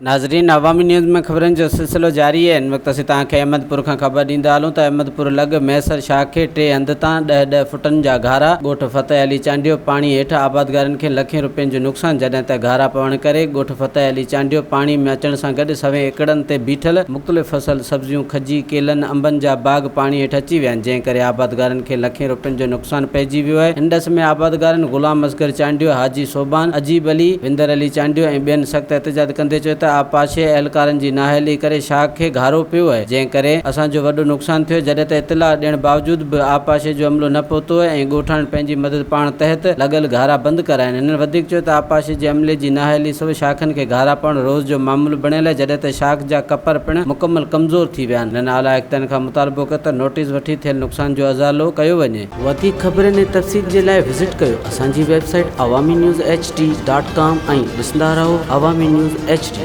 ناظرين عوامي نيوز ۾ خبرن جو سلسلو جاري آهي هن وقت اسين توهان کي احمد پور کان خبر ڏيندا هلون ته احمد پور لڳ مهيسر شاخ کي ٽي هنڌ تان ڏهه ڏهه فٽن جا گهارا ڳوٺ فتح علي چانڊيو پاڻي هيٺ آبادگارن کي لکين روپين جو نقصان جڏهن ته گهارا پوڻ ڪري ڳوٺ فتح علي چانڊيو پاڻي ۾ اچڻ سان گڏ سوين ايڪڙن تي بيٺل مختلف فصل سبزيون کجي ڪيلن انبن جا باغ پاڻي هيٺ اچي ويا آهن جنهن ڪري آبادگارن کي لکين روپين جو نقصان پئجي ويو آهي ان ڏس ۾ آبادگارن غلام اصغر چانڊيو حاجي صوبان، عجيب علي، وندر علي چانڊيو ۽ ٻين سخت احتجاج ڪندي چيو ته آبپاشي اهلڪارن جي نااهلي ڪري شاخ کي گهارو پيو آهي جنهن ڪري اسان جو وڏو نقصان ٿيو جڏهن ته اطلاع ڏيڻ باوجود به آبپاشي جو عملو نه پهتو آهي ۽ ڳوٺاڻن پنهنجي مدد پاڻ تحت لڳل گهارا بند ڪرايا آهن هنن وڌيڪ چيو ته آبپاشي جي عملي جي نااهلي سبب شاخن کي گهارا پوڻ روز جو معمول بڻيل آهي جڏهن ته شاخ جا ڪپر پڻ مڪمل ڪمزور ٿي ويا آهن هنن اعليٰ اختيارين کان مطالبو ڪيو ته نوٽيس وٺي ٿيل نقصان جو ازالو ڪيو وڃي. وڌيڪ خبرن ۽ تفصيل جي لاء وزٽ ڪيو اسان جي website Awami news H D dot com ۽ ڏسندا رهو عوامي نيوز ايڇ ڊي.